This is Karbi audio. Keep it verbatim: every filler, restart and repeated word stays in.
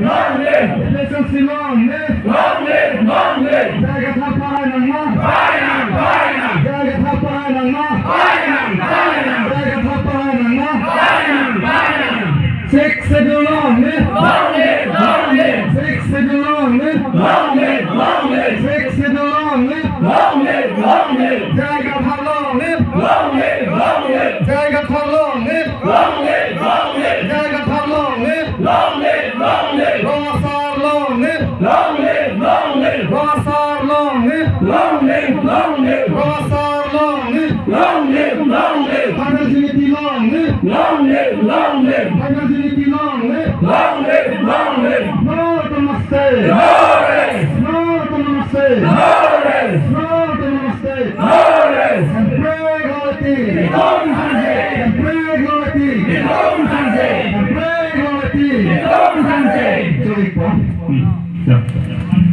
Long live! A P H L C long live! Long live! Long live! J I Kathar pahai nang ma? Pahai nang! Pahai nang! J I Kathar pahai nang ma? Pahai nang! Pahai nang! J I Kathar pahai nang ma? Pahai nang! Pahai nang! Sixth Schedule long live! Long live! Long live! Sixth Schedule long live! Long live! Long live! Sixth Schedule long live! Long live! Long live! J I Kathar long live! Long live! Long live! J I Kathar long live! Long live! Long live! J I Kathar long live! Long live! Long live! Rong Asar long live! Long live! Long live! Rong Asar long live! Long live! Long live! Rong Asar long live! Long live! Long live! Tribal unity long live! Long live! Long live! Tribal unity long live! Long live! Long live! No autonomous state! No rest! No autonomous state! No rest! No autonomous state! No rest! Hemprek long live! Hemprek long live! Hemprek long live! Hemprek long live! Join po. Hmm. Ya.